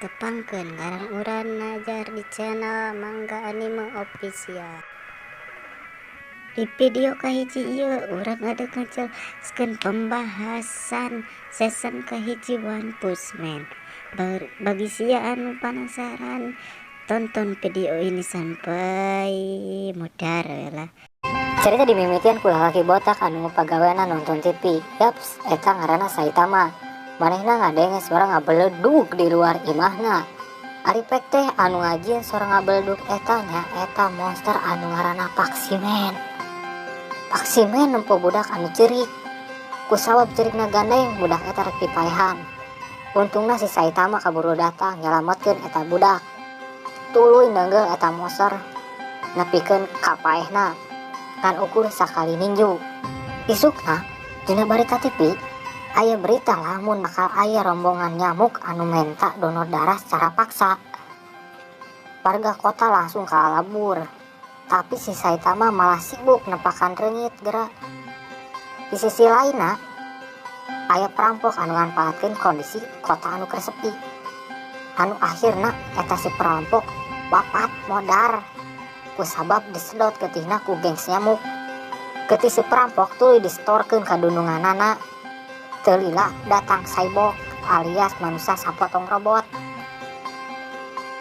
Tepangkeun ngaran urang Najar di channel Mangga Anime Official. Di video kahiji ieu urang ada ngajelaskeun pembahasan season kahiji One Punch Man. Bagi sia anu penasaran, tonton video ini sampai modar lah. Cerita dimimitian ku lalaki botak anu pagaweana nonton TV. Yaps, eta ngaranna Saitama. Manehna ngadenge suara ngabeledug di luar imahna. Ari pek teh anu ngajieun suara ngabeledug eta nya eta monster anu ngaranna Paksimen. Paksimen nempo budak anu ceurik. Kusabab ceurikna gandeng, budak eta rek dipaehan. Untungna si Saitama kaburu datang nyalametkeun eta budak. Tuluy neunggeuh eta monster nepikeun ka paehna. Ngan ukur sakali ninju. Isukna dina barita TV aya berita lamun bakal aya rombongan nyamuk anu menta donor darah secara paksa. Warga kota langsung kalabur. Tapi si Saitama malah sibuk nepakan reungit geura. Di sisi lainna aya perampok anu nganfaatkeun kondisi kota anu keur sepi. Anu akhirna eta si perampok wapat modar kusabab disedot getihna ku gengs nyamuk. Getih si perampok tuluy disetorkeun ka dununganana. Teu lila datang cyborg alias manusia sapotong robot.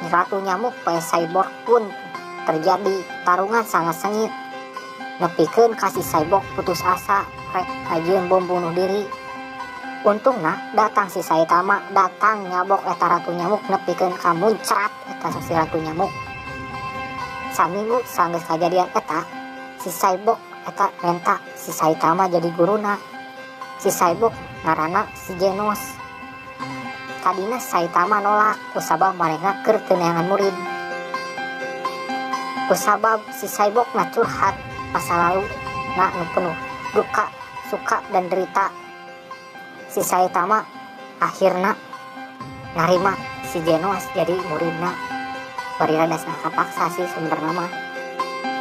Ratu nyamuk vs cyborg pun terjadi tarungan sangat sengit. Nepikeun ka si cyborg putus asa rek ngajieun bom bunuh diri. Untungna datang si Saitama, datang nyabok eta ratu nyamuk nepikeun ka muncrat eta si ratu nyamuk. Saminggu sanggeus kajadian eta, si cyborg eta menta si Saitama jadi guruna. Si cyborg ngaranna si Genos. Tadina Saitama nolak kusabab manehna keur teu neangan murid. Kusabab si cyborg na curhat masa lalu na nu penuh duka, suka dan derita. Si Saitama akhirna narima si Genos jadi muridna. Bari rada kapaksa sih sebenarnya mah.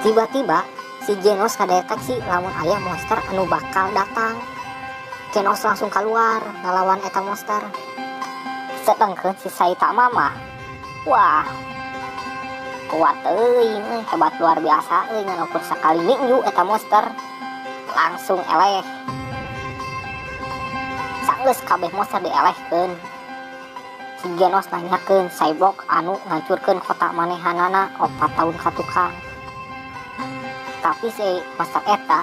Tiba-tiba si Genos ngadeteksi lamun aya monster anu bakal datang. Genos langsung keluar ngalawan eta monster. Sedangkan si Saitama mah wah kuat euy, hebat luar biasa euy, ngan ukur sakali ninju eta monster langsung eleh. Sanggeus kabeh monster dielehkeun. Si Genos nanyakeun cyborg anu ngancurkeun kota manehanana 4 tahun ka tukang. Tapi si monster eta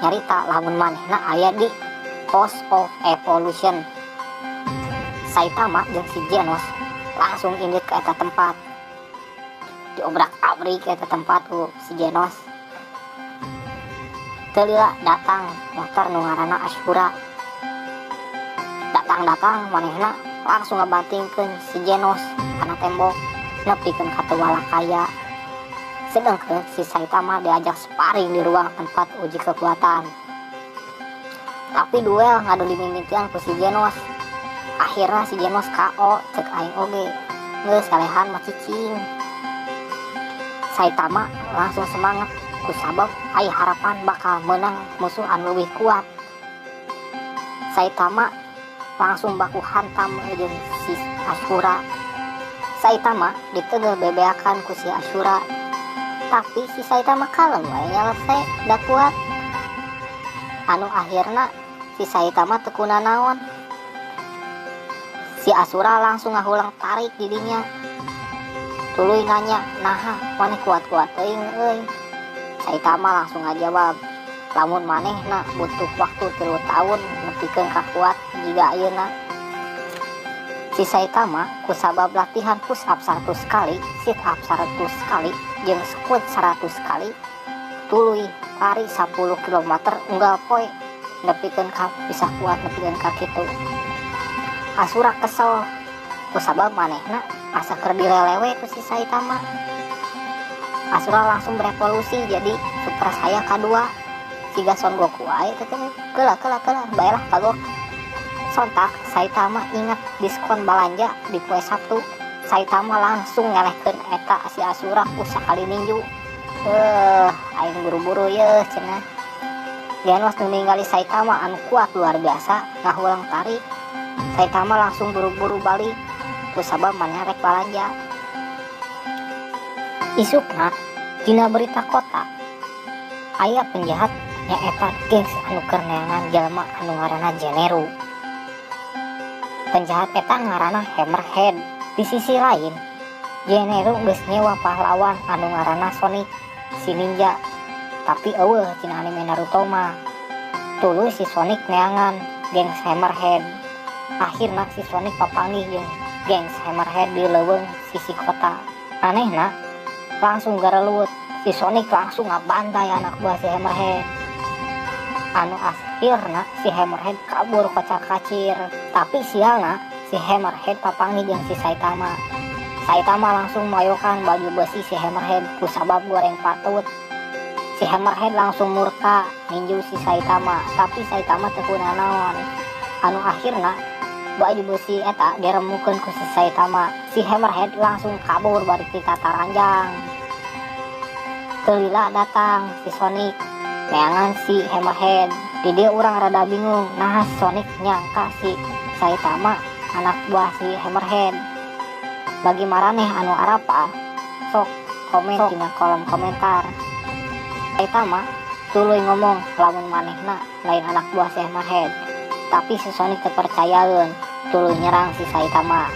nyarita lamun manehna aya di House of Evolution. Saitama jeung si Genos langsung indit ke eta tempat. Diobrak-abrik eta tempat ku si Genos. Teu lila datang monster nu ngaranna Ashura. Datang-datang manehna langsung ngabantingkeun si Genos kana tembok nepikeun ka teu walakaya. Sedangkan si Saitama diajak sparring di ruang tempat uji kekuatan. Tapi duel ngadu dimimitian ku si Genos. Akhirnya si Genos KO, cek aing oge. Geus kalehan mah cicing. Saitama langsung semangat kusabab aya harapan bakal menang musuh anu leuwih kuat. Saitama langsung baku hantam jeung si Ashura. Saitama diteugeuh bebeakan ku si Ashura. Tapi si Saitama kalem wae nyelese da kuat. Anu akhirna si Saitama teu kunanaon. Si Asura langsung ngahulang tarik didinya. Tuluy nanya, naha maneh kuat-kuat teuing euy. Saitama langsung ngajawab, lamun manehna butuh waktu 3 tahun nepikeun ka kuat jiga ayeuna. Si Saitama kusabab latihan push up 100 kali, sit up 100 kali, jeung squat 100 kali, tuluy lari 10 kilometer unggal poe nepikeun ka bisa kuat nepikeun ka kitu. Asura kesel kusabab manehna asa keur dilelewe ku si Saitama. Asura langsung berevolusi jadi Super Saiyan K2 siga Son Goku wae teh. Keula keula keula baelah kagok. Sontak Saitama ingat diskon balanja di poe Sabtu. Saitama langsung ngelehkeun eta si Asura ku sakali ninju. Aing buru-buru yeuh cenah. Genos nu ningali Saitama anu kuat luar biasa ngahulang tarik. Saitama langsung buru-buru balik. Kusabab manehna rek balanja. Isukna dina berita kota aya penjahat nyaeta gengs anu keur neangan jalma anu ngaranna Jeneru. Penjahat eta ngaranna Hammerhead. Di sisi lain, Jeneru geus nyewa pahlawan anu ngaranna Sonic si ninja. Tapi eueuh dina anime Naruto mah. Tuluy si Sonic neangan gengs Hammerhead. Akhirna si Sonic papanggih jeung gengs Hammerhead di leuweung sisi kota. Anehna langsung garelut. Si Sonic langsung ngabantai anak buah si Hammerhead. Anu akhirna si Hammerhead kabur kocar-kacir. Tapi sialna si Hammerhead papanggih jeung si Saitama. Saitama langsung moyokan baju besi si Hammerhead kusabab goreng patut. Si Hammerhead langsung murka ninju si Saitama, tapi Saitama teu kunanaon. Anu akhirna baju besi eta diremukeun ku si Saitama. Si Hammerhead langsung kabur bari titaranjang. Teu lila datang si Sonic neangan si Hammerhead. Di dieu urang rada bingung, nah Sonic nyangka si Saitama anak buah si Hammerhead. Bagi maraneh anu arapal, sok komen dina kolom komentar. Saitama tuluy ngomong lamun manehna lain anak buah si Hammerhead. Tapi si Sonic teu percayaeun, tuluy nyerang si Saitama.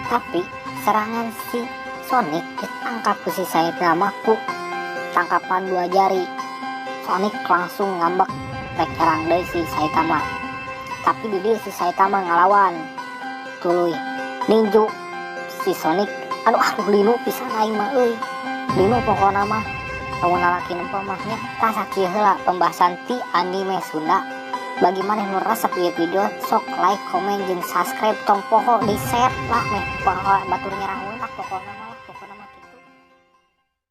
Tapi serangan si Sonic ditangkap ku si Saitama ku tangkapan 2 jari. Sonic langsung ngambek rek nyerang deui si Saitama. Tapi di dieu si Saitama ngalawan. Tuluy ninju si Sonic. Aduh, aduh linu pisan aing mah euy. Linu pokona mah. Lamun lalaki nempo mah nya. Tah sakieu heula pembahasan ti anime Sunda. Bagi maneh nu resep ieu video, sok like, komen jeung subscribe, tong poho di share lah meh poho batur nyerang lah pokona mah.